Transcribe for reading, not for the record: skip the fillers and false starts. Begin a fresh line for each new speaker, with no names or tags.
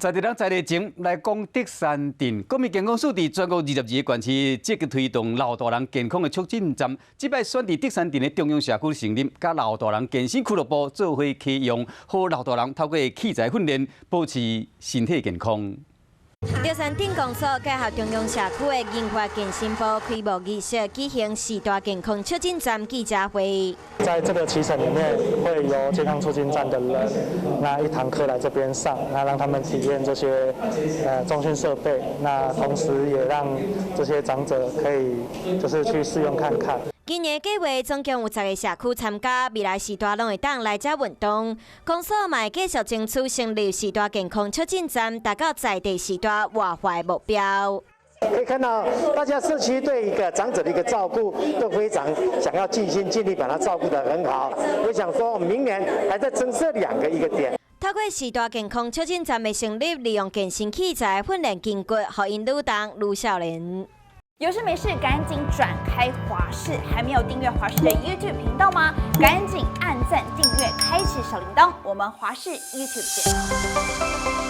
在地人在地前來講，竹山鎮國民健康署佇全國22個縣市積極推動老大人健康的促進站，這擺選佇竹山鎮的中央社區成立，佮老大人健身俱樂部做伙啟用，予老大人透過器材訓練，保持身體健康。
竹山鎮公所結合中央社區的銀髮健身部開幕儀式，舉行四大健康促進站記者會。
在這個期程裡面，會由健康促進站的人，那一堂課來這邊上，那讓他們體驗這些重訓設備，那同時也讓這些長者可以就是去試用看看。
今年計劃總共有十個社區參加，未來序大攏會當來遮運動。公所嘛會繼續爭取成立序大健康促進站，達到在地序大活化的目標。
可以看到，大家社區對一個長者的一個照顧都非常想要盡心盡力把他照顧得很好。我想說，我們明年還再增設兩個一個點。
透過序大健康促進站的成立，利用健身器材訓練筋骨，予𪜶愈動愈少年。
有事沒事趕緊轉開華視，還沒有訂閱華視的 YouTube 頻道嗎？趕緊按讚訂閱，開啟小鈴鐺。我們華視 YouTube 見。